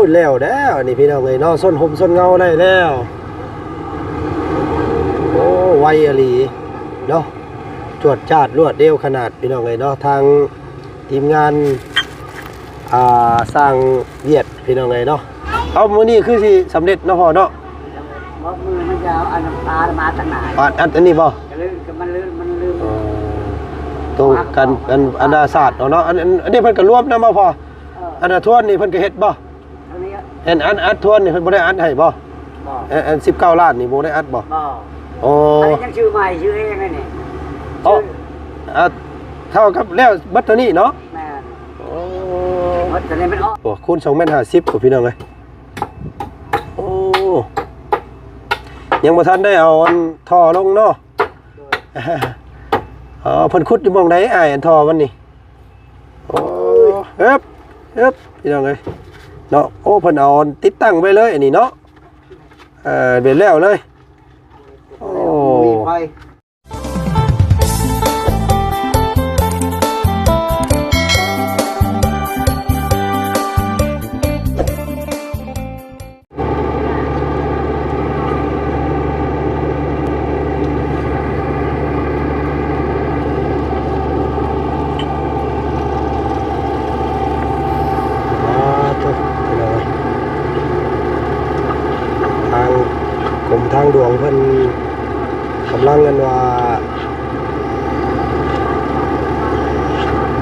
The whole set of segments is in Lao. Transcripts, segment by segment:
ພຸ້ນແລ້ວແລ້ວ ອັນນີ້ພີ່ນ້ອງເອີຍເນາະ ຊົນຮົ່ມຊົນເງົາໄດ້ແລ້ວ. ໂອ້ ໄວອີ່ຫຼີເນາະ ຈວດຈາດລວດເລວຂະໜາດ ພີ່ນ້ອງເອີຍເນາະ. ທາງທີມງານ ອ່າ ຊ່າງຫວຽດ ພີ່ນ້ອງເອີຍເນາະ. ເອົາ ມື້ນີ້ຄືຊິສຳເລັດເນາະພໍ່ເນາະ. ບໍ່ ມື້ມັນຈະເອົາອັນນ້ຳຕາມາຕັ້ງໜ້າ ອັດ ອັດອັນນີ້ບໍ່? ກໍລືມ ກໍມັນລືມ ມັນລືມ ອໍ ໂຕກັນ ອັນ ອັນດາສາດເນາະ. ອັນ ອັນ ອັນນີ້ເພິ່ນກໍລວມນຳບໍ່ພໍ່? ເອີ ອັນດາທວນນີ້ເພິ່ນກໍເຮັດບໍ່? ອັນນີ້ ອັນ ອັນອັດທວນນີ້ເພິ່ນບໍ່ໄດ້ອັດໃຫ້ບໍ່? ບໍ່ ອັນ ອັນສິບເກົ້າລ້ານນີ້ບໍ່ໄດ້ອັດບໍ່? ບໍ່ ໂອ້ ອັນນີ້ຍັງຊື້ໃໝ່ ຊື້ເອງອັນນີ້. ອໍ ຊື້ ອັດເທົ່າກັບແລ້ວເບິດເທົ່ານີ້ເນາະ? ແມ່ນ ໂອ້ ເບິດເທົ່ານີ້ມັນອອກ ໂອ້ ຄູນສອງແມັດຫ້າສິບພຸ້ນ ພີ່ນ້ອງເອີຍ. ໂອ້ ຍັງບໍ່ທັນໄດ້ເອົາອັນທໍ່ລົງເນາະ. ໂດຍ ອໍ ເພິ່ນຂຸດຢູ່ໝ່ອງໃດອ້າຍ ອັນທໍ່ມັນນີ້? ໂອ້ ເອີບ ເອີບ ພີ່ນ້ອງເອີຍເນາະ. ໂອ້ ເພິ່ນເອົາຕິດຕັ້ງໄວ້ເລີຍອັນນີ້ເນາະ ເອີ ເປັນແລ້ວເລີຍ. ໂອ້ ມີໄຟ. ອ່າ ໂທ້ ພີ່ນ້ອງເອີຍ ທາງກົມທາງຫຼວງເພິ່ນ ກຳລັງ ອັນວ່າ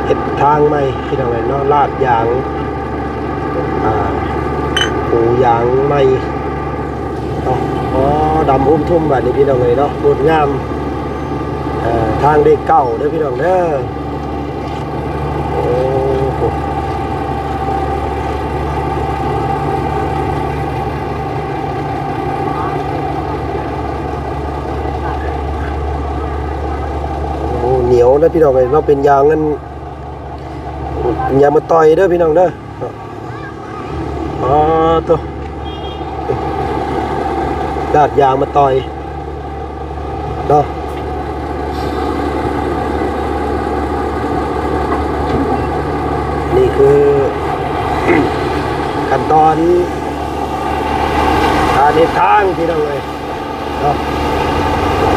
ເຮັດທາງໃໝ່ ພີ່ນ້ອງເອີຍເນາະ ລາດຢາງ ອ່າ ປູຢາງໃໝ່ເນາະ. ອໍ ດຳອຸ້ມທຸ່ມບາດນີ້ ພີ່ນ້ອງເອີຍເນາະ ງົດງາມ. ເອີ ທາງເລກເກົ້າເດີ ພີ່ນ້ອງເດີ. ໂອ້ໂຫ ໂອ້ ໜຽວນະ ພີ່ນ້ອງເອີຍເນາະ ເປັນຢາງອັນ ເປັນຢາງມາຕ່ອຍເດີ ພີ່ນ້ອງເດີ. ອໍ ໂຕ ລາດຢາງມາຕ່ອຍເນາະ. ນີ້ຄືຂັ້ນຕອນການເຮັດທາງ ພີ່ນ້ອງເອີຍເນາະ.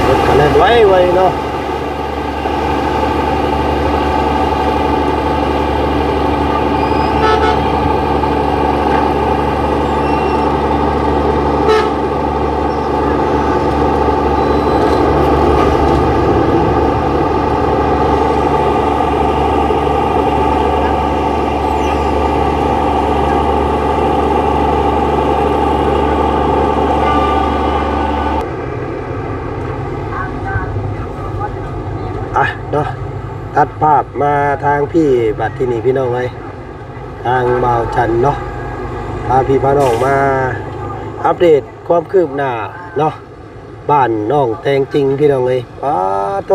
ເຮັດກະແລ່ນໄວໆເນາະ. ອ່ະເນາະ ຕັດພາບມາທາງພີ້ ບັດທີນີ້ ພີ່ນ້ອງເອີຍ ທາງບ່າວຈັນເນາະ ພາພີ່ພານ້ອງມາອັບເດດຄວາມຄືບໜ້າເນາະ ບ້ານໜອງແຕງຈິງ ພີ່ນ້ອງເອີຍ. ປາໂຕ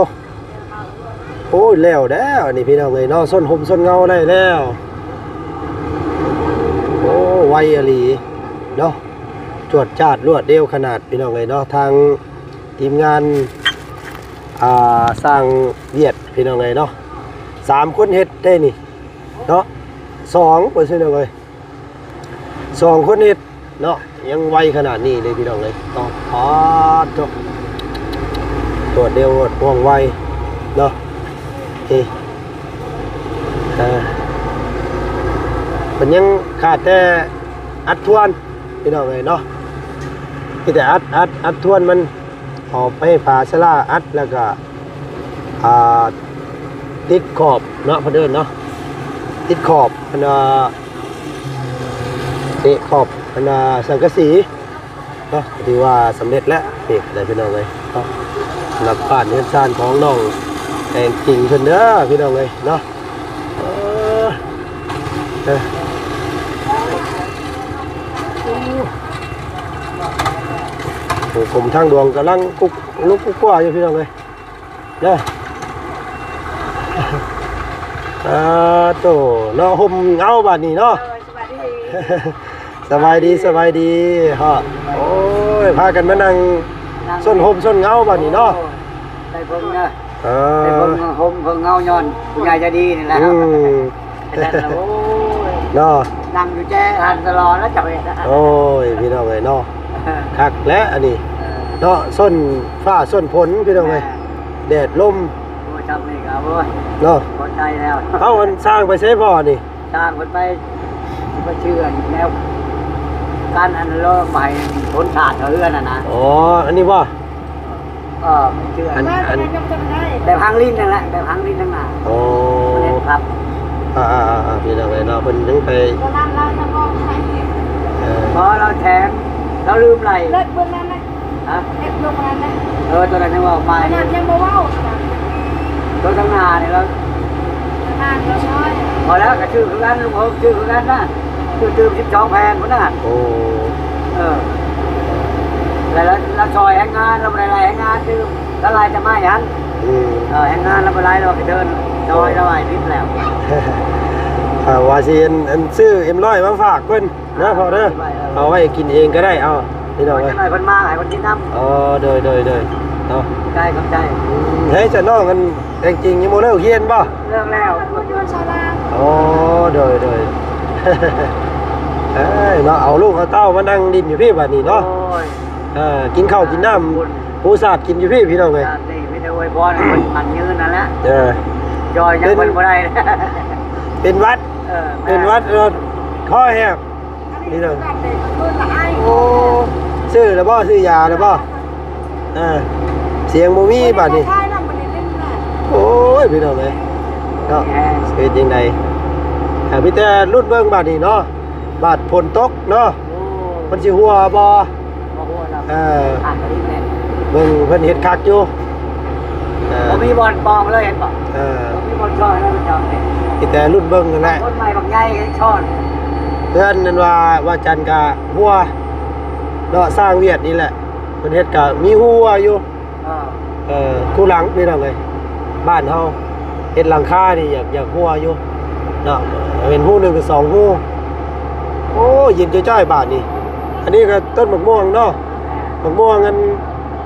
ໂອ້ຍ ແລ້ວແລ້ວ ອັນນີ້ ພີ່ນ້ອງເອີຍເນາະ ຊົນຮົ່ມຊົນເງົາໄດ້ແລ້ວ. ໂອ້ ໄວອີ່ຫຼີເນາະ ຈວດຈາດລວດເລວຂະໜາດ ພີ່ນ້ອງເອີຍເນາະ. ທາງທີມງານ ອ່າ ຊ່າງຫວຽດ ພີ່ນ້ອງເອີຍເນາະ ສາມຄົນເຮັດໄດ້ນີ້ເນາະ ສອງ ເປີເຊັນເລີຍ ສອງຄົນເຮັດເນາະ ຍັງໄວຂະໜາດນີ້ເລີຍ ພີ່ນ້ອງເອີຍເນາະ. ປາດໂທ້ ລວດເລວ ລວດວ່ອງໄວເນາະ. ນີ້ ເອີ ເພິ່ນຍັງຂາດແຕ່ອັດທວນ ພີ່ນ້ອງເອີຍເນາະ ມີແຕ່ອັດ ອັດ ອັດທວນມັນ ເອົາໄປຝາສາລາອັດ ແລ້ວກະ ອ່າ ຕິດຂອບເນາະ ເພິ່ນເອີ້ນເນາະ ຕິດຂອບ ອັນວ່າ ເຕະຂອບ ອັນວ່າ ສັງກະສີເນາະ ຖືວ່າສຳເລັດແລ້ວ. ນີ້ແຫຼະ ພີ່ນ້ອງເອີຍເນາະ ສຳລັບບ້ານເຮືອນຊານຂອງນ້ອງແຕງຈິງເພິ່ນເດີ ພີ່ນ້ອງເອີຍເນາະ. ເອີ ເອີ ໂອ້ ກົມທາງຫຼວງກຳລັງກຸກລຸກກຸກກົວຢູ່ ພີ່ນ້ອງເອີຍເນາະ. ອ່າ ໂຕເນາະ ຮົ່ມເງົາບາດນີ້ເນາະ. ເອີ ສະບາຍດີ ສະບາຍດີ ສະບາຍດີເນາະ. ໂອ້ຍ ພາກັນມານັ່ງ ນັ່ງຊົນຮົ່ມຊົນເງົາບາດນີ້ເນາະ. ໂອ້ຍ ໄດ້ເບິ່ງນະ ເອີ ໄດ້ເບິ່ງຮົ່ມເບິ່ງເງົາຍ້ອນຜູ້ໃຫຍ່ໃຈດີນີ້ແຫຼະ. ອືມ ໂອ້ຍ ເນາະ ນັ່ງຢູ່ແຈຫັ້ນຕະຫຼອດແລ້ວເຈົ້າເອີຍ. ໂອ້ຍ ພີ່ນ້ອງເອີຍເນາະ ຄັກແຫຼະອັນນີ້ ເອີ ເນາະ ຊົນຟ້າຊົນຝົນພີ່ນ້ອງເອີຍ ແມ່ນ ແດດລົມ ໂອ້ຍ ຊ່ຳນີ້ກໍ ໂອ້ຍ ເນາະ ພໍໃຈແລ້ວ. ເອົາ ອັນຊ່າງໄປໃສພໍ່ນີ້? ຊ່າງເພິ່ນໄປ ໄປເຊື່ອແນວ ການອັນເລີໄປຜົນສາດເຮືອນຫັ້ນນະ. ອໍ ອັນນີ້ບໍ່? ເອີ ເຊື່ອ ອັນ ອັນ ແບບຫາງລິ້ນນັ້ນແຫຼະ ແບບຫາງລິ້ນທາງໜ້າ. ໂອ້ ເພິ່ນເຮັດຄັບ ອ່າໆໆ ພີ່ນ້ອງເອີຍເນາະ ເພິ່ນຍັງໄປ ຕອນນັ້ນລາວຈະບອກໃຫ້ ເອີ ພໍລາວແຖມ ລາວລືມໄລ່ ເລີດເບິ່ງນັ້ນນະ ຮະ ເຮັດລົງນັ້ນນະ. ເອີ ຕອນນັ້ນຍັງເວົ້າໃໝ່ ຕອນນັ້ນຍັງບໍ່ເວົ້າ ຕົວທາງໜ້ານີ້ລາວ ນານລາວຊອຍ ພໍແລ້ວ ກໍຊື່ຄືກັນ ລຸງເຮີກຊື່ຄືກັນນະ ຊື່ຕື່ມສິບສອງແຜ່ນພຸ້ນນະ. ໂອ້ ເອີ ແລ້ວລາວ ລາວຊອຍແຮງງານ ລາວບໍ່ໄດ້ໄລ່ແຮງງານຕື່ມ ລາວໄລ່ແຕ່ໄມ້ຫັ້ນ. ອືມ ເອີ ແຮງງານລາວບໍ່ໄລ່ ລາວກໍເດີນຊອຍ ລາວໄລ່ດິບແລ້ວ. ຖ້າວ່າຊິອັນ ອັນຊື້ເອັມຮ້ອຍມາຝາກເພິ່ນ ນະພໍ່ເດີ ເອົາໄວ້ກິນເອງກໍໄດ້ ເອົາ ພີ່ນ້ອງເອີຍ ເພິ່ນມາໃຫ້ເພິ່ນກິນນຳ. ອໍ ໂດຍໆໆ ເນາະ ຂອບໃຈ ຂອບໃຈ. ເຮີ້ຍ ຈະນ້ອງອັນແທ້ຈິງຍັງບໍ່ເລີກຮຽນບໍ່? ເລີກແລ້ວ ຢູ່ສາລາ. ອໍ ໂດຍໆ ເອີຍ ເນາະ ເອົາລູກເອົາເຕົ້າມານັ່ງຫຼິ້ນຢູ່ພີ້ບາດນີ້ເນາະ. ໂອ້ຍ ເອີ ກິນເຂົ້າກິນນ້ຳ ປູສາດກິນຢູ່ພີ້ ພີ່ນ້ອງເອີຍ. ນີ້ມີແຕ່ອວຍພອນໃຫ້ເພິ່ນໝັ້ນຍືນນັ້ນແຫຼະ. ເອີ ຈອຍຍັງເພິ່ນບໍ່ໄດ້ ເປັນຫວັດ ເອີ ເປັນຫວັດ ເອີ ຄໍແຫບ ນີ້ເດີ. ໂອ້ ຊື້ແລ້ວບໍ່? ຊື້ຢາແລ້ວບໍ່? ເອີ ສຽງບໍ່ມີບາດນີ້. ໂອ້ຍ ພີ່ນ້ອງເອີຍ ເນາະ ຊິເຮັດຈັ່ງໃດ? ອ່າ ມີແຕ່ລຸ້ນເບິ່ງບາດນີ້ເນາະ ບາດຝົນຕົກເນາະ ໂອ້ ມັນຊິຮົ່ວບໍ່? ບໍ່ຮົ່ວດອກ ເອີ ເບິ່ງເພິ່ນເຮັດຄັກຢູ່. ເອີ ບໍ່ມີບ່ອນປ່ອງເລີຍ ເຫັນບໍ່? ເອີ ບໍ່ມີບ່ອນຊ່ອຍເລີຍ ເຈົ້າ ມີແຕ່ລຸ້ນເບິ່ງນັ້ນແຫຼະ. ຕົ້ນໄມ້ບັກໃຫຍ່ຊ່ອນ ເຮືອນນັ້ນວ່າ ວ່າຈັນກະຮົ່ວເນາະ ສ້າງວຽດນີ້ແຫຼະ ເພິ່ນເຮັດກະມີຮົ່ວຢູ່. ເອີ ເອີ ຄູ່ຫຼັງ ພີ່ນ້ອງເອີຍ ບ້ານເຮົາເຮັດຫຼັງຄານີ້ ຢາກ ຢາກຮົ່ວຢູ່ເນາະ ເປັນຮູໜຶ່ງກໍສອງຮູ. ໂອ້ ເຢັນຈ້ອຍໆ ບາດນີ້. ອັນນີ້ກໍຕົ້ນໝາກມ່ວງເນາະ ໝາກມ່ວງອັນ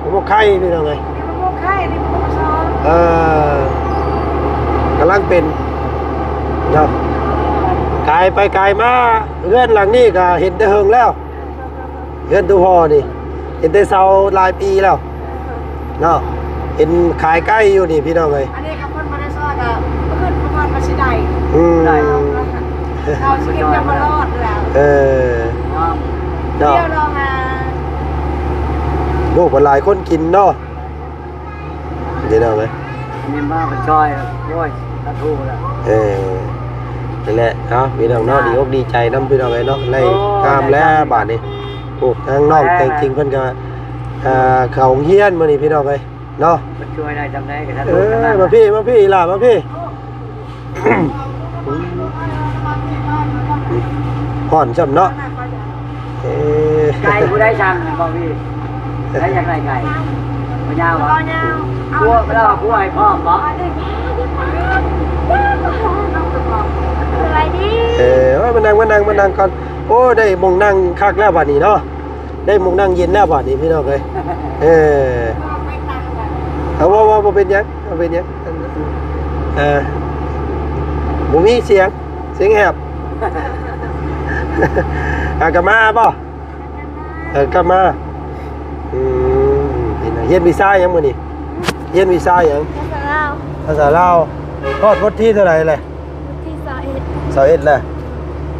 ໝາກມ່ວງໄຂ່ ພີ່ນ້ອງເອີຍ ນີ້ໝາກມ່ວງໄຂ່ ນີ້ໝາກມ່ວງຊອງ. ເອີ ກຳລັງເປັນເນາະ ກາຍໄປກາຍມາ ເຮືອນຫຼັງນີ້ກໍເຫັນແຕ່ເຫິງແລ້ວ. ເຮືອນໂຕພໍ່ນີ້ເຫັນແຕ່ເຊົ່າຫຼາຍປີແລ້ວເນາະ ເຫັນຂາຍໄກ່ຢູ່ນີ້ ພີ່ນ້ອງເອີຍ. ອັນນີ້ກໍເພິ່ນບໍ່ໄດ້ຊອຍກໍເພິ່ນບໍ່ຄາດວ່າຊິໄດ້ ອືມ ໄດ້ເນາະ ເຮົາຊິກິນຈະບໍ່ລອດແລ້ວ. ເອີ ເນາະ ດຽວລອງຫາ ໂອ້ ເພິ່ນຫຼາຍຄົນກິນເນາະ. ພີ່ນ້ອງເອີຍ ນີ້ມາເປັນຊອຍ ໂອ້ຍ ສາທຸແລ້ວ. ເອີ ນີ້ແຫຼະເນາະ ພີ່ນ້ອງເນາະ ດີອົກດີໃຈນຳ ພີ່ນ້ອງເອີຍເນາະ ໄດ້ ໂອ້ຍ ງາມແລ້ວບາດນີ້. ໂອ້ ທາງນ້ອງແຕ່ງຈິງເພິ່ນກໍ ອ່າ ເຂົ້າໂຮງຮຽນມື້ນີ້ ພີ່ນ້ອງເອີຍເນາະ. ເພິ່ນຊ່ວຍໄດ້ຈຳໄດ້ກໍສາທຸ ເອີ ມາພີ້ ມາພີ້ ອີ່ຫຼ້າ ມາພີ້. ຮ້ອນຊ້ຳເນາະ. ເອີ ໄກ່ຜູ້ໃດສັ່ງນະ ບໍ່ມີໃຜຢາກໄດ້ໄກ່? ບໍ່ຍາວບໍ່? ບໍ່ຍາວ. ຜົວ ເຮົາຜົວໃຫ້ພ້ອມບໍ່? ສະບາຍດີ. ເອີ ມານັ່ງ ມານັ່ງ ມານັ່ງກ່ອນ. ໂອ້ ໄດ້ໝ່ອງນັ່ງຄັກແລ້ວບາດນີ້ເນາະ ໄດ້ໝ່ອງນັ່ງເຢັນແລ້ວບາດນີ້ ພີ່ນ້ອງເອີຍ. ເອີ ເອົາ ເວົ້າ ເວົ້າ ບໍ່ເປັນຫຍັງ ບໍ່ເປັນຫຍັງ. ເອີ ບໍ່ມີສຽງ ສຽງແຫບ. ອາ ກັບມາບໍ່? ເອີ ກັບມາ. ອືມ ຮຽນວິຊາຫຍັງມື້ນີ້? ຮຽນວິຊາຫຍັງ? ພາສາລາວ. ພາສາລາວ. ຮອດບົດທີເທົ່າໃດແລ້ວ? ບົດທີຊາວເອັດ. ຊາວເອັດແລ້ວ.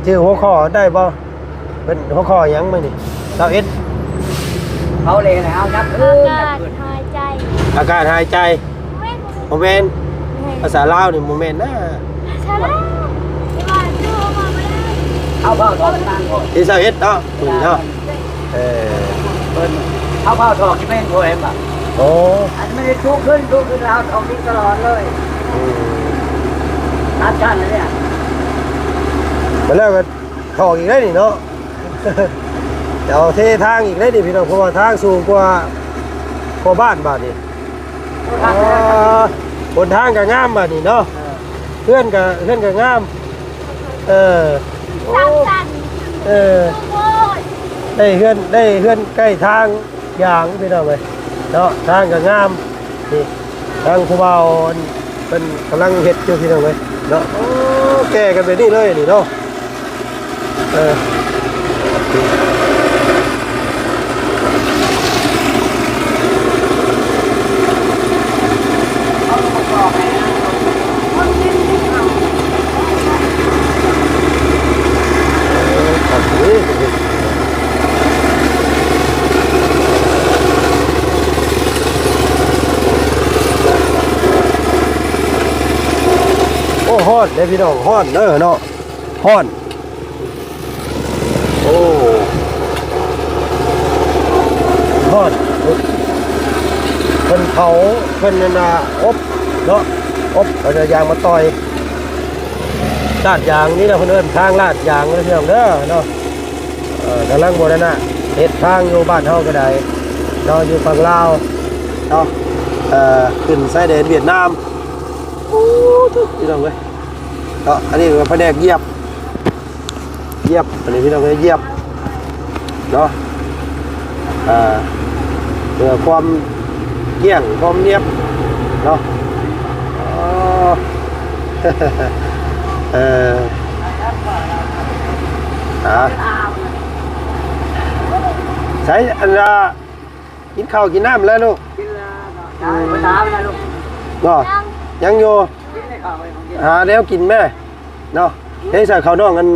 ຈື່ຫົວຂໍ້ໄດ້ບໍ່? ເປັນຫົວຂໍ້ຫຍັງມື້ນີ້? ຊາວເອັດ. ເຂົາເລີຍແລ້ວ ຍັບຄືນ ອາກາດຫາຍໃຈ. ອາກາດຫາຍໃຈ. ບໍ່ແມ່ນ ບໍ່ແມ່ນ ພາສາລາວນີ້ບໍ່ແມ່ນນະ. ພາສາລາວ ທີ່ວ່າຊື່ອອກມາບໍ່ໄດ້. ເອົາເວົ້າຕໍ່ກັນ ທີຊາວເອັດເນາະ ມື້ນີ້ເນາະ. ເອີ ເພິ່ນ ເຮົາເຜົາຖອກທີ່ແມ່ນໂພເອັມບະ. ໂອ້ ອັນມັນໄດ້ສູງຂຶ້ນ ສູງຂຶ້ນແລ້ວຖອກດິນຕະຫຼອດເລີຍ. ອືມ ຕັດຂັ້ນເລີຍ. ມາແລ້ວກໍຖອກອີກແລ້ວນີ້ເນາະ. ຈະເອົາເທທາງອີກແລ້ວນີ້ພີ່ນ້ອງ ເພາະວ່າທາງສູງກວ່າ ກວ່າບ້ານບາດນີ້. ໂອ້ ຫົນທາງກໍງາມບາດນີ້ເນາະ. ເອີ ເຮືອນກໍ ເຮືອນກໍງາມ. ເອີ ໂອ້ ສ້າງສັນ ເອີ ໂອ້ຍ ໄດ້ເຮືອນ ໄດ້ເຮືອນໃກ້ທາງຢ່າງ ພີ່ນ້ອງເອີຍເນາະ. ທາງກໍງາມ ນີ້ ທາງຜູ້ບ່າວເພິ່ນກຳລັງເຮັດຢູ່ ພີ່ນ້ອງເອີຍເນາະ. ໂອ້ ແກ່ກັນແບບນີ້ເລີຍນີ້ເນາະ. ເອີ ໂອ້ ຮ້ອນເດ້ພີ່ນ້ອງ ຮ້ອນເດີເນາະ ຮ້ອນ. ໂອ້ ຮ້ອນ ເພິ່ນເຜົາ ເພິ່ນນັ້ນນະ ອົບເນາະ ອົບ ເອົາຢາງມາຕ່ອຍ ລາດຢາງນີ້ນະ ເພິ່ນເອີ້ນທາງລາດຢາງເດີພີ່ນ້ອງເດີເນາະ. ເອີ ກຳລັງບູລະນະເຮັດທາງຢູ່ບ້ານເຮົາກໍໄດ້ເນາະ ຢູ່ຝັ່ງລາວເນາະ ເອີ ຂຶ້ນຊາຍແດນຫວຽດນາມ. ໂອ້ ທຸກ ພີ່ນ້ອງເອີຍເນາະ ອັນນີ້ກໍພະແນກຢຽບ ຢຽບ ອັນນີ້ພີ່ນ້ອງເອີຍ ຢຽບເນາະ ອ່າ ເພື່ອຄວາມກ້ຽງ ຄວາມນຽບເນາະ. ອໍ ເອີ ອ່າ ໃສ ອັນລະ ກິນເຂົ້າກິນນ້ຳແລ້ວລູກ? ກິນແລ້ວເນາະ ອືມ ໄດ້ໄປຖາມແລ້ວລູກ? ບໍ່ ຍັງຢູ່ ກິນໄດ້ເຂົ້າໄປຂອງກິນ ຫາແນວກິນແມ້ເນາະ. ເຮັດໃສ່ເຂົ້ານ້ອງ ອັນ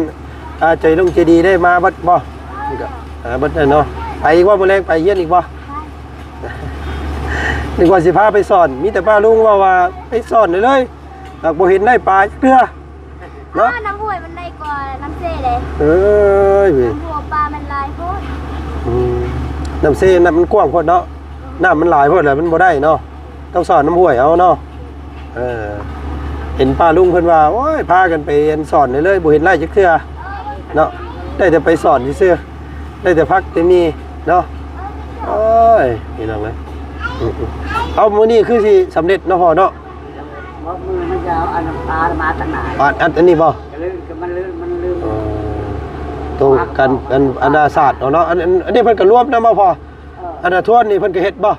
ອ່າ ໃຈລົງໃຈດີໄດ້ມາເບິດບໍ່? ເອີ ເບິດແລ້ວເນາະ. ໄປອີກບໍ່? ມື້ແລງໄປຮຽນອີກບໍ່? ໄປ ນຶກວ່າຊິພາໄປສອນ ມີແຕ່ປ້າລຸງເວົ້າວ່າໄປສອນໄດ້ເລີຍ ແລ້ວບໍ່ເຫັນໄດ້ປາຈັກເທື່ອເນາະ. ອ້າ ນ້ຳຫ້ວຍມັນໃຫຍ່ກວ່ານ້ຳເຊເດ້. ເອີຍ ນ້ຳຫ້ວຍປາມັນຫຼາຍໂພດ. ອືມ ນ້ຳເຊນ້ຳມັນກວ້າງໂພດເນາະ ອືມ ນ້ຳມັນຫຼາຍໂພດແລ້ວມັນບໍ່ໄດ້ເນາະ ຕ້ອງສອນນ້ຳຫ້ວຍເອົາເນາະ. ເອີ ເຫັນປ້າລຸງເພິ່ນວ່າ ໂອ້ຍ ພາກັນໄປອັນສອນໄດ້ເລີຍ ບໍ່ເຫັນໄດ້ຈັກເທື່ອເນາະ ໄດ້ແຕ່ໄປສອນຊື່ໆ ໄດ້ແຕ່ຜັກແຕ່ໝີ່ເນາະ. ໂອ້ຍ ພີ່ນ້ອງເອີຍ ອືມໆ ເອົາ ມື້ນີ້ຄືຊິສຳເລັດເນາະພໍ່ເນາະ. ບໍ່ ມື້ມັນຈະເອົາອັນປາມາຕັ້ງໜ້າ ອັດ ອັດອັນນີ້ບໍ່? ກະລືມ ກະມັນລືມ ມັນລືມ ອໍ ໂຕກັນ ອັນ ອັນດາສາດເນາະ ອັນ ອັນ ອັນນີ້ເພິ່ນກະລວມນຳບໍ່ພໍ່? ເອີ ອັນດາທວນນີ້ເພິ່ນກະເຮັດບໍ່?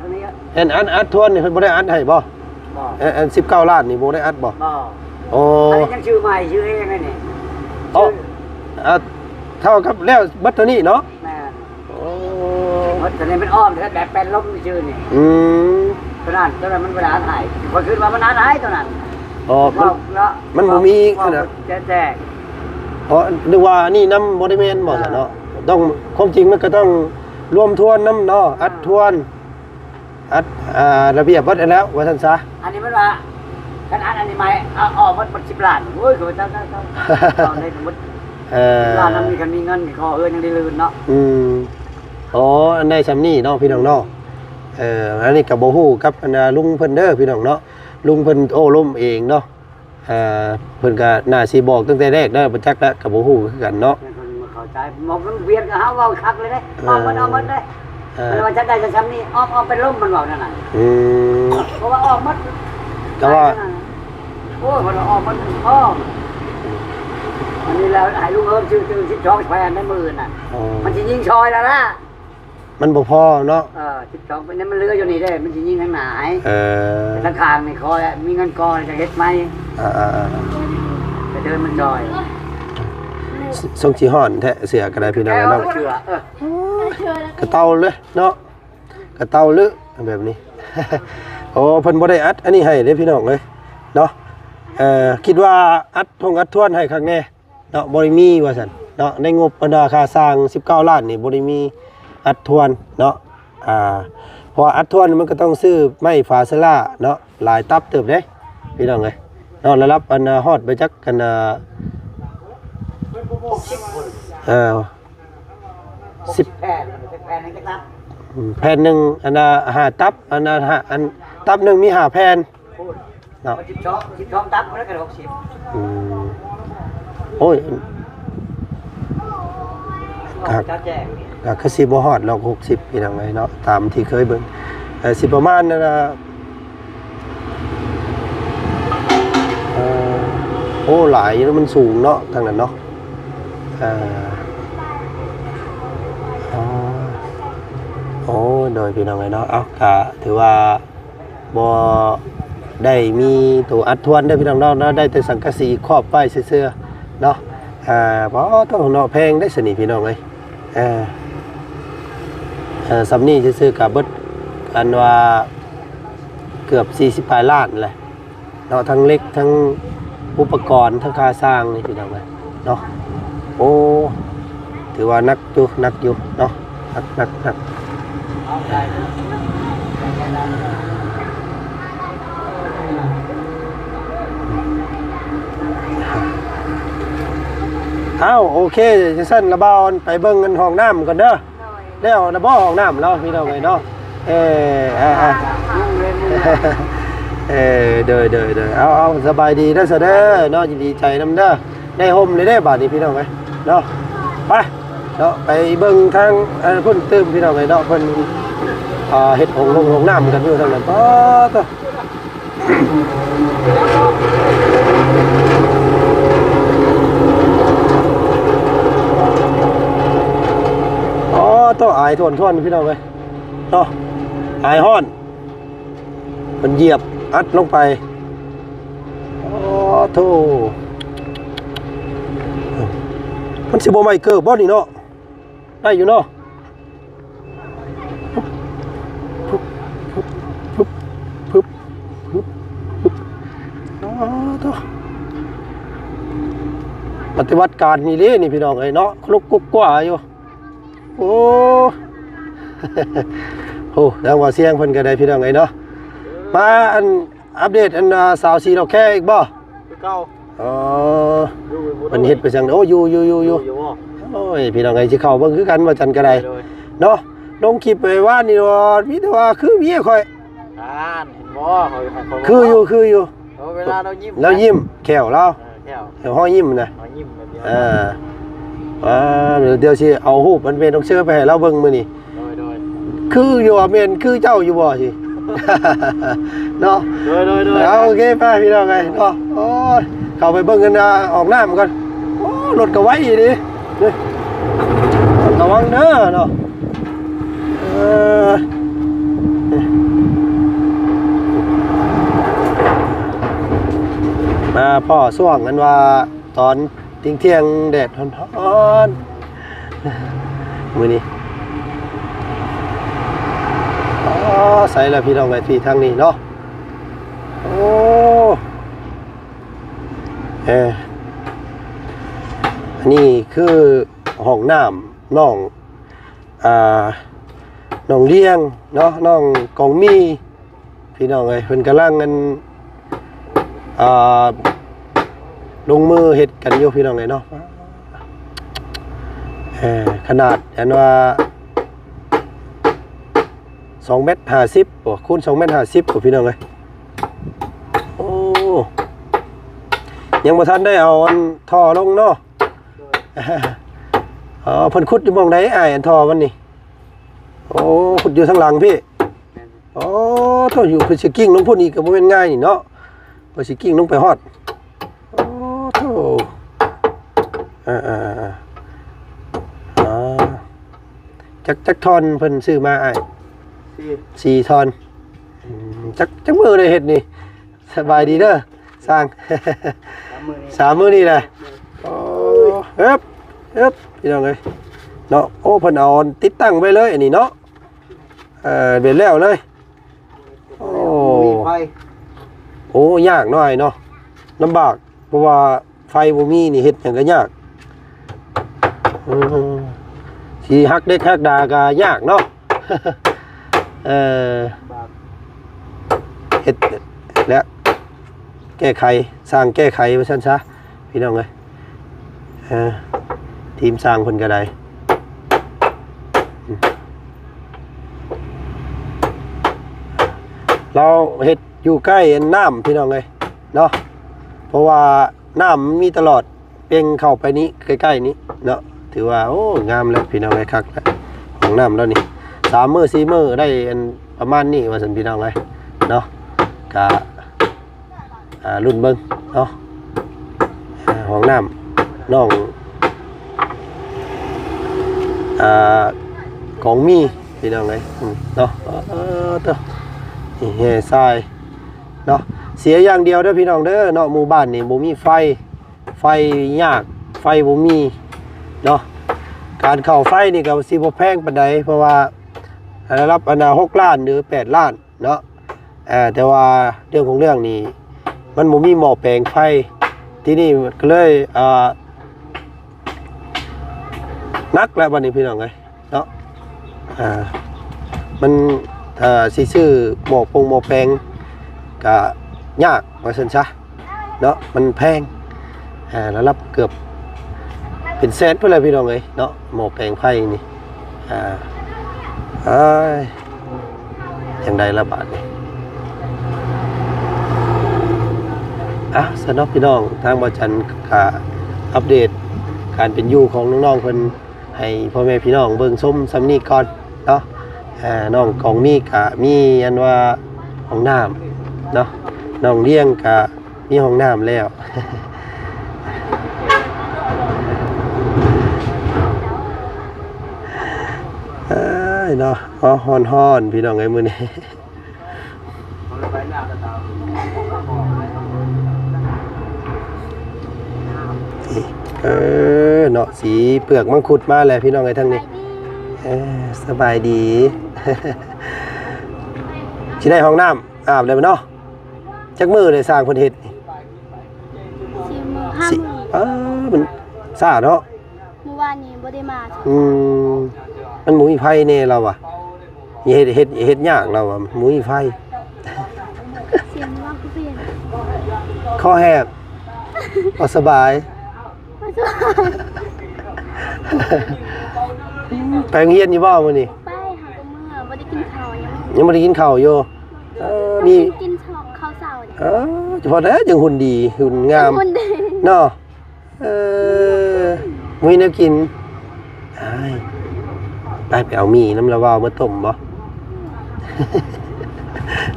ອັນນີ້ ອັນ ອັນອັດທວນນີ້ເພິ່ນບໍ່ໄດ້ອັດໃຫ້ບໍ່? ບໍ່ ອັນ ອັນສິບເກົ້າລ້ານນີ້ບໍ່ໄດ້ອັດບໍ່? ບໍ່ ໂອ້ ອັນນີ້ຍັງຊື່ໃໝ່ ຊື່ເອງນີ້ ເອົາ ອ່າ ເທົ່າກັບແລ້ວເບິດເທົ່ານີ້ເນາະ? ແມ່ນ ໂອ້ ເບິດເທົ່ານີ້ ມັນອ້ອມແບບແປນລົມຊື່ນີ້. ອືມ ໂຕນັ້ນ ໂຕນັ້ນມັນບໍ່ໄດ້ອັດໃຫ້ ຂ້ອຍຄິດວ່າມັນອັດໃຫ້ໂຕນັ້ນ. ອໍ ມັນ ເວົ້າເນາະ ມັນບໍ່ມີ ເວົ້າ ຂະໜາດ ແຈ້ງໆ ອໍ ນຶກວ່າອັນນີ້ນຳບໍ່ໄດ້ແມ່ນບໍ່ ອ່າ ຊັ້ນເນາະ ຕ້ອງ ຄວາມຈິງມັນກະຕ້ອງລວມທວນນຳເນາະ ອ່າ ອັດທວນ ອັດ ອ່າ ລະບຽບເບິດຫັ້ນແລ້ວ ວ່າຊັ້ນຊະ. ອັນນີ້ມັນວ່າ ຄັນອັດອັນນີ້ໃໝ່ ເອົາອອກໝົດ ໝົດສິບລ້ານ ໂອ້ຍ ຂ້າພະເຈົ້າ ເຈົ້າ ເຈົ້າ ເອົາໄດ້ໝົດ ເອີ ສິບລ້ານນຳນີ້ ຄັນມີເງິນນີ້ ຂໍເຮືອນຍັງໄດ້ລື່ນເນາະ. ອືມ ອໍ ອັນໄດ້ຊ່ຳນີ້ເນາະ ພີ່ນ້ອງເນາະ. ເອີ ອັນນີ້ກະບໍ່ຮູ້ກັບອັນ ລຸງເພິ່ນເດີ ພີ່ນ້ອງເນາະ ລຸງເພິ່ນໂອ້ລົມເອງເນາະ. ອ່າ ເພິ່ນກະໜ້າຊິບອກຕັ້ງແຕ່ແລກແລ້ວ ບໍ່ຈັກລະ ກະບໍ່ຮູ້ຄືກັນເນາະ. ເພິ່ນບໍ່ເຂົ້າໃຈ ໝໍມັນວຽນກັບເຮົາ ເວົ້າຄັກເລີຍເດ້ ເອີ ເອົາໝົດ ເອົາໝົດເດ້. ເອີ ເພິ່ນວ່າຈະໄດ້ຊ່ຳນີ້ ອອກ ອອກເປັນລົມ ເພິ່ນເວົ້າແນວນັ້ນ. ອືມ ເພາະວ່າອອກໝົດ ແຕ່ວ່າ ໂອ້ຍ ເພິ່ນວ່າອອກໝົດ ພໍ ອັນນີ້ແລ້ວໃຫ້ລຸງເອີງຊື້ຕື່ມສິບສອງແຜ່ນໃນມື້ນັ້ນ ອໍ ມັນຊິຍິງຊອຍແລ້ວລະ. ມັນບໍ່ພໍເນາະ. ເອີ ສິບສອງ ມັນຍັງ ມັນເຫຼືອຢູ່ນີ້ເດ້ ມັນຊິຍິງທາງໜ້າໃຫ້. ເອີ ທາງຂ້າງນີ້ຂໍມີເງິນກ່ອນຈະເຮັດໃໝ່. ອ່າໆໆ ໄປເດີນມັນຈອຍ ຊົງຊິຮ້ອນແທ້ ເສື້ອກະໄດ້ພີ່ນ້ອງເນາະ. ເສື້ອ ເອີ ກະເຕົາເລີຍເນາະ ກະເຕົາເລີຍແບບນີ້. ໂອ້ ເພິ່ນບໍ່ໄດ້ອັດອັນນີ້ໃຫ້ເດ້ພີ່ນ້ອງເອີຍເນາະ. ເອີ ຄິດວ່າອັດທົງອັດທວນໃຫ້ຄັກແນ່ ເນາະ ບໍ່ໄດ້ມີວ່າຊັ້ນເນາະ. ໃນງົບບັນດາຄ່າສ້າງສິບເກົ້າລ້ານນີ້ ບໍ່ໄດ້ມີອັດທວນເນາະ. ອ່າ ເພາະວ່າອັດທວນມັນກະຕ້ອງຊື້ໄມ້ຝາເຊີລ່າເນາະ ຫຼາຍຕັບເຕີບເດ້ພີ່ນ້ອງເອີຍເນາະ. ລະດັບອັນ ຮອດໄປຈັກອັນ ຫົກສິບ ເອີ ສິບ ແຜ່ນ ແຜ່ນໜຶ່ງຈັກຕັບ? ອືມ ແຜ່ນໜຶ່ງອັນ ຫ້າຕັບ ອັນ ຫ້າ ອັນ ຕັບໜຶ່ງມີຫ້າແຜ່ນ ເນາະ ສິບສອງ ສິບສອງຕັບ ແລ້ວກໍຫົກສິບ. ອືມ ໂອ້ຍ ກໍ ກໍຄືຊິບໍ່ຮອດດອກຫົກສິບ ພີ່ນ້ອງເອີຍເນາະ ຕາມທີ່ເຄີຍເບິ່ງ ເອີ ຊິປະມານນັ້ນລະ. ເອີ ໂອ້ ຫຼາຍຢູ່ ມັນສູງເນາະ ທາງນັ້ນເນາະ. ເອີ ອໍ ໂອ້ ໂດຍ ພີ່ນ້ອງເອີຍເນາະ ເອົາ ກະຖືວ່າ ບໍ່ໄດ້ມີໂຕອັດທວນເດີພີ່ນ້ອງເນາະ ໄດ້ແຕ່ສັງກະສີຄອບໄວ້ຊື່ໆເນາະ. ອ່າ ບໍ່ ໂທ້ ເນາະ ແພງເດ້ຊັ້ນນີ້ພີ່ນ້ອງເອີຍ. ເອີ ເອີ ສ່ຳນີ້ຊື່ໆ ກະເບິດ ອັນວ່າເກືອບສີ່ສິບປາຍລ້ານແຫຼະເນາະ ທັງເຫຼັກ ທັງອຸປະກອນ ທັງຄ່າຊ່າງນີ້ພີ່ນ້ອງເອີຍເນາະ. ໂອ້ ຖືວ່າໜັກຢູ່ ໜັກຢູ່ເນາະ ໜັກ ໜັກ ໜັກ. ອ້າວ ໂອເຄ ຈັ່ງຊັ້ນລະບ່າວໄປເບິ່ງອັນຫ້ອງນ້ຳກ່ອນເດີ. ໂດຍ ແລ້ວລະບໍ່ຫ້ອງນ້ຳລາວພີ່ນ້ອງເອີຍເນາະ. ເອີ ອ່າ ອ່າ ເອີ ໂດຍ ໂດຍ ໂດຍ ເອົາ ເອົາ ສະບາຍດີເດີ ຊະເດີເນາະ ຍິນດີໃຈນຳເດີ. ໄດ້ຮົ່ມເລີຍເດ້ບາດນີ້ພີ່ນ້ອງເອີຍເນາະ. ໄປເນາະ ໄປເບິ່ງທາງ ເອີ ພຸ້ນຕື່ມພີ່ນ້ອງເອີຍເນາະ ເພິ່ນ ອ່າ ເຮັດຫ້ອງລົງຫ້ອງນ້ຳກັນຢູ່ທາງນັ້ນ. ປາດໂທ້ ອໍ ໂຕ ອາຍຖ້ວນໆ ພີ່ນ້ອງເອີຍເນາະ ອາຍຮ້ອນ. ເພິ່ນຢຽບອັດລົງໄປ. ອໍ ໂທ້ ມັນຊິບໍ່ໄໝ້ເກີບບໍ່ນີ້ເນາະ? ໄດ້ຢູ່ເນາະ. ປຶບ ປຶບ ປຶບ ປຶບ ປຶບ ອໍ ໂທ້ ປະຕິບັດການນີ້ເດ້ນີ້ ພີ່ນ້ອງເອີຍເນາະ ລຸກກຸກກົວຢູ່. ໂອ້ ໂອ້ ທາງວ່າສຽງເພິ່ນກໍໄດ້ ພີ່ນ້ອງເອີຍເນາະ. ມາອັນ ອັບເດດອັນ ອ່າ ສາວສີດອກແຄອີກບໍ່? ຄືເກົ່າ. ອໍ ຢູ່ ເພິ່ນເຮັດໄປຈັ່ງໃດ? ໂອ້ ຢູ່ ຢູ່ ຢູ່ ຢູ່ ຢູ່ບໍ່? ໂອ້ຍ ພີ່ນ້ອງເອີຍ ຊິເຂົ້າເບິ່ງຄືກັນ ວ່າຈັ່ນກໍໄດ້ ໂດຍ ເນາະ. ລົງຄລິບໄປວານນີ້ວ່າ ມີແຕ່ວ່າຄືເມຍຂ້ອຍ. ອ່ານ ເຫັນບໍ່? ຂ້ອຍ ຂ້ອຍ ຄືຢູ່ ຄືຢູ່. ເອີ ເວລາລາວຍິ້ມ ລາວຍິ້ມ ແຂ້ວລາວ ເອີ ແຂ້ວ ແຂ້ວຮອຍຍິ້ມນະ ຮອຍຍິ້ມແບບດຽວ ອ່າ ອ່າ ດຽວຊິເອົາຮູບອັນແມ່ນ້ອງເຊີໄປໃຫ້ລາວເບິ່ງມື້ນີ້. ໂດຍ ໂດຍ ຄືຢູ່ ແມ່ນຄືເຈົ້າຢູ່ບໍ່ຊິ ເນາະ? ໂດຍ ໂດຍ ໂດຍ ເອົາ ໂອເຄ ໄປພີ່ນ້ອງເອີຍເນາະ. ໂອ້ຍ ເຂົ້າໄປເບິ່ງກັນ ອາ ອອກນ້ຳກ່ອນ. ໂອ້ ລົດກໍໄວອີ່ຫຼີ ລະວັງເດີເນາະ. ເອີ ມາພໍ້ຊ່ວງອັນວ່າຕອນ ທ່ຽງໆ ແດດຮ້ອນໆ ມື້ນີ້. ອໍ ໃສລະພີ່ນ້ອງເອີຍ ທີ່ທາງນີ້ເນາະ. ໂອ້ ເອີ ອັນນີ້ຄືຫ້ອງນ້ຳນ້ອງ ອ່າ ນ້ອງລຽງເນາະ ນ້ອງກອງມີ ພີ່ນ້ອງເອີຍ ເພິ່ນກຳລັງອັນ ອ່າ ລົງມືເຮັດກັນຢູ່ ພີ່ນ້ອງເອີຍເນາະ. ເອີ ຂະໜາດອັນວ່າສອງແມັດຫ້າສິບບໍ ຄູນສອງແມັດຫ້າສິບບໍ ພີ່ນ້ອງເອີຍ. ໂອ້ ຍັງບໍ່ທັນໄດ້ເອົາອັນທໍ່ລົງເນາະ. ອໍ ເພິ່ນຂຸດຢູ່ໝ່ອງໃດອ້າຍ ອັນທໍ່ມັນນີ້? ໂອ້ ຂຸດຢູ່ທາງຫຼັງພີ້. ແມ່ນ. ໂອ້ ໂທ້ ຢູ່ເພິ່ນຊິກິ້ງລົງພຸ້ນອີກກໍບໍ່ແມ່ນງ່າຍນີ້ເນາະ ເພິ່ນຊິກິ້ງລົງໄປຮອດ. ໂອ້ ໂທ້ ເອີ ເອີ ເອີ ເອີ ອ່າ ຈັກ ຈັກທ່ອນເພິ່ນຊື້ມາອ້າຍ? ສີ່ ສີ່ທ່ອນ. ອືມ ຈັກ ຈັກມື້ໄດ້ເຮັດນີ້? ສະບາຍດີເດີຊ່າງ. ສາມມື້ນີ້ ສາມມື້ນີ້ແຫຼະ. ໂອ້ ເອີບ ເອີບ ພີ່ນ້ອງເອີຍເນາະ. ໂອ້ ເພິ່ນເອົາຕິດຕັ້ງໄວ້ເລີຍອັນນີ້ເນາະ. ເອີ ເປັນແລ້ວເລີຍ. ໂອ້ ບໍ່ມີໄຟ. ໂອ້ ຍາກເນາະອ້າຍເນາະ ລຳບາກ ເພາະວ່າໄຟບໍ່ມີນີ້ເຮັດຫຍັງກໍຍາກ. ເອີ ຊິຫັກເດັກຫັກດາກໍຍາກເນາະ. ເອີ ເຮັດແລ້ວແກ້ໄຂ ຊ່າງແກ້ໄຂວ່າຊັ້ນຊະ ພີ່ນ້ອງເອີຍ. ເອີ ທີມຊ່າງເພິ່ນກໍໄດ້ ລາວເຮັດຢູ່ໃກ້ອັນນ້ຳ ພີ່ນ້ອງເອີຍເນາະ ເພາະວ່ານ້ຳມັນມີຕະຫຼອດ ເປັ່ງເຂົ້າໄປນີ້ ໃກ້ໆນີ້ເນາະ. ຖືວ່າ ໂອ້ ງາມແລ້ວ ພີ່ນ້ອງເອີຍ ຄັກແລ້ວ ຫ້ອງນ້ຳລາວນີ້ ສາມມື້ສີ່ມື້ໄດ້ອັນປະມານນີ້ວ່າຊັ້ນ ພີ່ນ້ອງເອີຍເນາະ. ກະ ອ່າ ລຸ້ນເບິ່ງເນາະ ອ່າ ຫ້ອງນ້ຳນ້ອງ ອ່າ ກອງມີ ພີ່ນ້ອງເອີຍ ເນາະ. ເອີ ເອີ ໂທ້ ນີ້ແຮ່ຊາຍເນາະ. ເສຍຢ່າງດຽວເດີ ພີ່ນ້ອງເດີເນາະ ໝູ່ບ້ານນີ້ບໍ່ມີໄຟ ໄຟຍາກ ໄຟບໍ່ມີເນາະ. ການເຂົ້າໄຟນີ້ກໍຊິບໍ່ແພງປານໃດ ເພາະວ່າລະດັບອັນນ່າ ຫົກລ້ານ ຫຼື ແປດລ້ານເນາະ. ເອີ ແຕ່ວ່າເລື່ອງຂອງເລື່ອງນີ້ ມັນບໍ່ມີໝໍ້ແປງໄຟ ທີນີ້ກໍເລີຍ ເອີ ໜັກແລ້ວບັດນີ້ພີ່ນ້ອງເອີຍ ເນາະ. ອ່າ ມັນ ເອີ ຊິຊື້ໝໍ້ປົງໝໍ້ແປງກະຍາກວ່າຊັ້ນຊະເນາະ ມັນແພງ ອ່າ ລະດັບເກືອບເປັນແສນພຸ້ນແຫຼະພີ່ນ້ອງເອີຍເນາະ ໝໍ້ແປງໄຟນີ້. ອ່າ ເອີຍ ຈັ່ງໃດລະບາດນີ້. ເອົາ ສຳລັບພີ່ນ້ອງ ທາງບ່າວຈັນກະອັບເດດການເປັນຢູ່ຂອງນ້ອງໆເພິ່ນ ໃຫ້ພໍ່ແມ່ພີ່ນ້ອງເບິ່ງຊົມສ່ຳນີ້ກ່ອນເນາະ. ເອີ ນ້ອງກອງມີກະມີອັນວ່າຫ້ອງນ້ຳເນາະ ນ້ອງລ້ຽງກະມີຫ້ອງນ້ຳແລ້ວ. ເອີຍເນາະ ຮ້ອນໆ ພີ່ນ້ອງເອີຍ ມື້ນີ້. ເອີ ເນາະ ສີເປືອກມັງຄຸດມາແລ້ວພີ່ນ້ອງເອີຍ ທາງນີ້. ເອີ ສະບາຍດີ. ຊິໄດ້ຫ້ອງນ້ຳອາບແລ້ວເນາະ. ຈັກມື້ໄດ້ສ້າງເພິ່ນເຮັດນີ້? ສີ່ມື້ ຫ້າມື້. ເອີ ມັນຊ້າເນາະ. ມື້ວານນີ້ບໍ່ໄດ້ມາ. ອືມ ມັນບໍ່ມີໄຟແນ່ລາວວ່າ ເຮັດ ເຮັດ ເຮັດຍາກລາວວ່າ ບໍ່ມີໄຟ. ສຽງລາວຄືເປັນ ຄໍແຫບ ບໍ່ສະບາຍ ບໍ່ສະບາຍ. ໄປໂຮງຮຽນຢູ່ບໍ່ມື້ນີ້? ໄປ ຫາກໍເມືອ ບໍ່ໄດ້ກິນເຂົ້າ ຍັງ ຍັງບໍ່ໄດ້ກິນເຂົ້າຢູ່. ເອີ ມີ ກິນເຂົ້າເຊົ້ານີ້. ເອີ ສະເພາະແລ້ວຈັ່ງຫຸ່ນດີ ຫຸ່ນງາມ ຫຸ່ນດີເນາະ. ເອີ ມີແນວກິນ. ອ້າຍ ໄປ ໄປເອົາໝີ່ນຳລາວເວົ້າມາຕົ້ມບໍ່?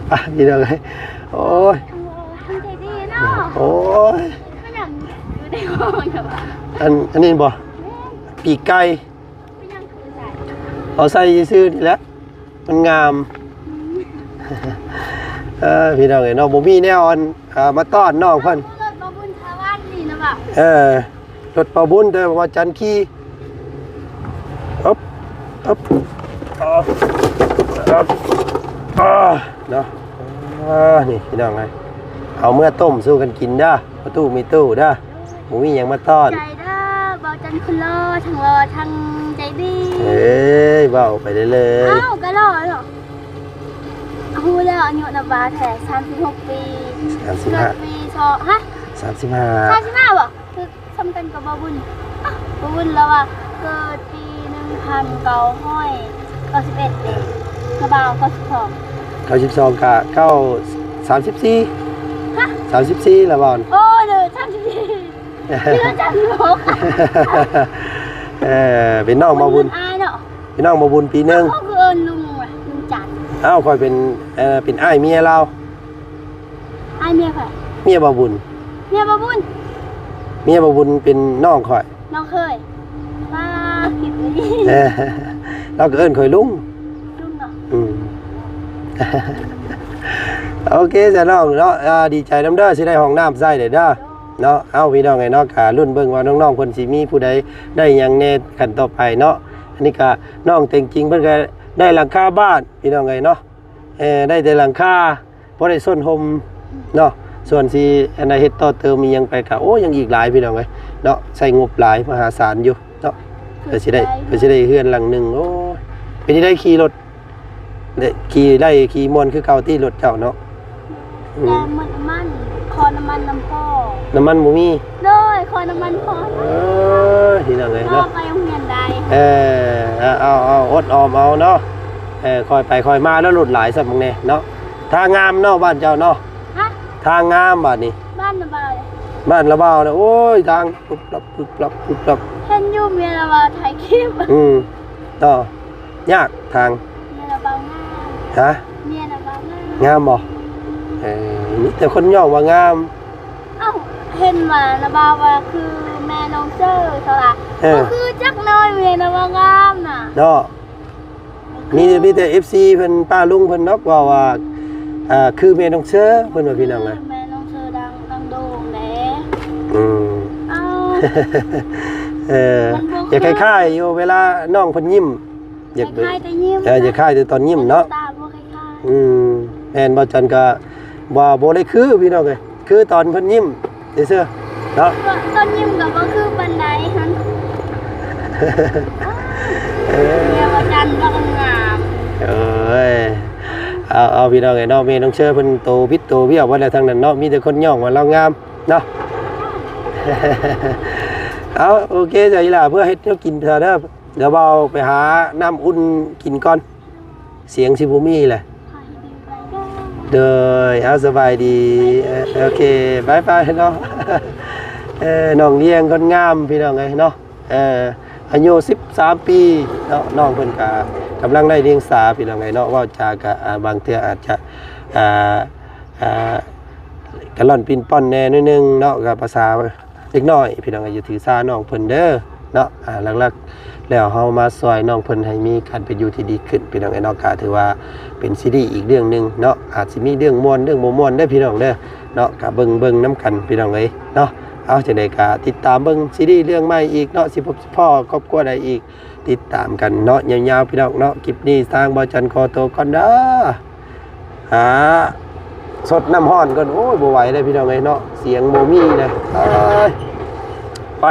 ໄປພີ່ນ້ອງເອີຍ. ໂອ້ຍ ໂອ້ຍ ອັນ ອັນນີ້ບໍ່? ແມ່ນ ປີກໄກ່ ເອົາໃສ່ຊື່ໆນີ້ແຫຼະ ມັນງາມ. ເອີ ພີ່ນ້ອງເອີຍເນາະ ບໍ່ມີແນວອັນ ເອີ ມາຕ້ອນນ້ອງເພິ່ນ. ລົດບໍ່ບຸນທາວານນີ້ນະວ່າ ເອີ ລົດບໍ່ບຸນ ແຕ່ວ່າຈັນຂີ່. ອຶບ ອຶບ ອຶບ ອຶບ ເນາະ. ອ່າ ນີ້ພີ່ນ້ອງເອີຍ ເອົາເມືອຕົ້ມສູ່ກັນກິນເດີ ປະຕູມີຕູ້ເດີ. ບໍ່ມີຫຍັງມາຕ້ອນ. ໃຈເດີ ເວົ້າຈັນຄົນຫຼໍ່ ທັງຫຼໍ່ທັງໃຈດີ. ເອີຍ ເວົ້າໄປເລີຍໆ. ເອົ້າ ກໍຫຼໍ່ເນາະ. ຮູ້ແລ້ວ ອາຍຸນະບາແທ້ ສາມສິບຫົກປີ. ສາມສິບຫ້າ ເກີດປີຊອ ຮະ ສາມສິບຫ້າ ສາມສິບຫ້າບໍ່? ຄືສ່ຳກັນກັບບ່າວບຸນ. ອ້າວ ບ່າວບຸນລາວວ່າເກີດປີໜຶ່ງພັນເກົ້າຮ້ອຍເກົ້າສິບເອັດເດ້. ນະບາວເກົ້າສິບສອງ ເກົ້າສິບສອງກະເກົ້າ ສາມສິບສີ່. ຮະ ສາມສິບສີ່ລະບ່າວ. ໂອ້ ເດີ ສາມສິບສີ່. ເປັນນ້ອງບ່າວບຸນ ອ້າຍເນາະ ເປັນນ້ອງບ່າວບຸນປີໜຶ່ງ. ເຂົາຄືເອີ້ນລຸງ ລຸງຈັນ. ອ້າວ ຂ້ອຍເປັນ ເອີ ເປັນອ້າຍເມຍລາວ. ອ້າຍເມຍໃຜ? ເມຍບ່າວບຸນ. ເມຍບ່າວບຸນ ເມຍບ່າວບຸນເປັນນ້ອງຂ້ອຍ. ນ້ອງເຂີຍ ວ່າຄິດດີ. ເອີ ລາວກໍເອີ້ນຂ້ອຍລຸງ. ລຸງເນາະ. ອືມ ໂອເຄຊະນ້ອງເນາະ. ອ່າ ດີໃຈນຳເດີ ຊິໄດ້ຫ້ອງນ້ຳໃຊ້ເດີເນາະ. ເອົ້າ ພີ່ນ້ອງເອີຍເນາະ ກະລຸ້ນເບິ່ງວ່ານ້ອງໆເພິ່ນຊິມີຜູ້ໃດໄດ້ຫຍັງແດ່ຂັ້ນຕໍ່ໄປເນາະ. ອັນນີ້ກະນ້ອງແຕ່ງຈິງເພິ່ນກະໄດ້ຫຼັງຄາບ້ານ ພີ່ນ້ອງເອີຍເນາະ. ເອີ ໄດ້ແຕ່ຫຼັງຄາ ພໍໄດ້ຊົນຮົ່ມເນາະ. ສ່ວນຊິອັນໃດເຮັດຕໍ່ເຕີມອີ່ຫຍັງໄປກະ ໂອ້ ຍັງອີກຫຼາຍ ພີ່ນ້ອງເອີຍເນາະ. ໃຊ້ງົບຫຼາຍມະຫາສານຢູ່ເນາະ ເພື່ອຊິໄດ້ ເພື່ອຊິໄດ້ເຮືອນຫຼັງໜຶ່ງ. ໂອ້ຍ ເປັນຈັ່ງໃດຂີ່ລົດ ໄດ້ຂີ່ ໄດ້ຂີ່ມ່ວນຄືເກົ່າຕິລົດເຈົ້າເນາະ? ອືມ ແຕ່ໝົດນ້ຳມັນ ຂໍນ້ຳມັນນຳພໍ່. ນ້ຳມັນບໍ່ມີ. ໂດຍ ຂໍນ້ຳມັນພໍ່. ເອີ ພີ່ນ້ອງເອີຍເນາະ ໄປໂຮງຮຽນໄດ້. ເອີ ເອົາ ເອົາ ອົດອອມເອົາເນາະ. ເອີ ຄ່ອຍໄປຄ່ອຍມາ ແລ້ວລົດຫຼາຍຊ້ຳແດ່ເນາະ. ທາງງາມເນາະ ບ້ານເຈົ້າເນາະ. ຮະ ທາງງາມບາດນີ້. ບ້ານລະບ່າວ ບ້ານລະບ່າວນະ ໂອ້ຍ ທາງປຶບປັບ ປຶບປັບ ປຶບປັບ. ເຫັນຢູ່ເມຍລະບ່າວຖ່າຍຄລິບ. ອືມ ເນາະ ຍາກທາງ. ເມຍລະບ່າວງາມ. ຮະ ເມຍລະບ່າວງາມ. ງາມບໍ່? ເອີ ມີແຕ່ຄົນຍ້ອງວ່າງາມ. ເອົ້າ ເຫັນວ່າລະບ່າວວ່າຄືແມ່ນ້ອງເຊີ ເຂົາວ່າ. ເອີ ບໍ່ຄືຈັກໜ້ອຍ ເມຍລະບ່າວງາມນະ ເນາະ. ມີ ມີແຕ່ເອັຟຊີເພິ່ນ ປ້າລຸງເພິ່ນດອກເວົ້າວ່າ ເອີ ຄືແມ່ນ້ອງເຊີ ເພິ່ນວ່າ ພີ່ນ້ອງເອີຍ. ແມ່ນ້ອງເຊີ ດັງ ດັງໂດ່ງເດ້. ອືມ ອ້າວ ເອີ ມັນບໍ່ ຢາກຄ້າຍໆຢູ່ເວລານ້ອງເພິ່ນຍິ້ມ ຢາກ ຄ້າຍໆແຕ່ຍິ້ມ ເອີ ຢາກຄ້າຍແຕ່ຕອນຍິ້ມເນາະ ຕາບໍ່ຄ້າຍໆ ອືມ ແມ່ນ ບ່າວຈັນກໍວ່າບໍ່ໄດ້ຄືພີ່ນ້ອງເອີຍ ຄືຕອນເພິ່ນຍິ້ມຊື່ໆເນາະ ຕອນຍິ້ມກໍບໍ່ຄືປານໃດຫັ້ນ ເອີ ແມ່ບ່າວຈັນລາວງາມ ເອີຍ ເອົາ ເອົາ ພີ່ນ້ອງເອີຍເນາະ ແມ່ນ້ອງເຊີເພິ່ນໂຕບິດໂຕບ້ຽວເບິດແລ້ວທັງນັ້ນເນາະ ມີແຕ່ຄົນຍ້ອງວ່າລາວງາມ ເນາະ ເອົາ ໂອເຄ ເຈົ້າອີ່ຫຼ້າ ເພື່ອເຮັດແນວກິນຊະເດີ ດຽວເບົາໄປຫານ້ຳອຸ່ນກິນກ່ອນ ສຽງຊິບໍ່ມີແຫຼະ ໂດຍ ເອົາ ສະບາຍດີ ເອີ ໂອເຄ ບາຍບາຍເນາະ ເອີ ນ້ອງລ້ຽງຄົນງາມ ພີ່ນ້ອງເອີຍເນາະ ເອີ ອາຍຸສິບສາມປີເນາະ ນ້ອງເພິ່ນກະກຳລັງໄດ້ລ້ຽງສາ ພີ່ນ້ອງເອີຍເນາະ ເວົ້າຈາກະ ອ່າ ບາງເທື່ອອາດຈະ ອ່າ ອ່າ ກະລ່ອນປິ່ນປ່ອນແດ່ໜ້ອຍໜຶ່ງເນາະ ກະພາສາເດັກນ້ອຍ ພີ່ນ້ອງເອີຍ ຢ່າຖືສານ້ອງເພິ່ນເດີເນາະ ອ່າ ຫຼັກໆແລ້ວເຮົາມາຊ່ອຍນ້ອງເພິ່ນໃຫ້ມີການເປັນຢູ່ທີ່ດີຂຶ້ນ ພີ່ນ້ອງເອີຍເນາະ ກະຖືວ່າເປັນຊີຣີອີກເລື່ອງໜຶ່ງເນາະ ອາດຊິມີເລື່ອງມ່ວນເລື່ອງບໍ່ມ່ວນເດີ ພີ່ນ້ອງເດີເນາະ ກະເບິ່ງເບິ່ງນຳກັນ ພີ່ນ້ອງເອີຍເນາະ ເອົາ ຈັ່ງໃດກະຕິດຕາມເບິ່ງຊີຣີເລື່ອງໃໝ່ອີກເນາະ ຊິພົບຊິພໍ້ຄອບຄົວໃດອີກ ຕິດຕາມກັນເນາະ ຍາວໆ ພີ່ນ້ອງເນາະ ຄລິບນີ້ທາງບ່າວຈັນຂໍໂຕກ່ອນເດີ ຫາຊົດນ້ຳຮ້ອນກ່ອນ ໂອ້ຍ ບໍ່ໄຫວເດ້ພີ່ນ້ອງເອີຍເນາະ ສຽງບໍ່ມີເດ້ ເອີຍ ໄປ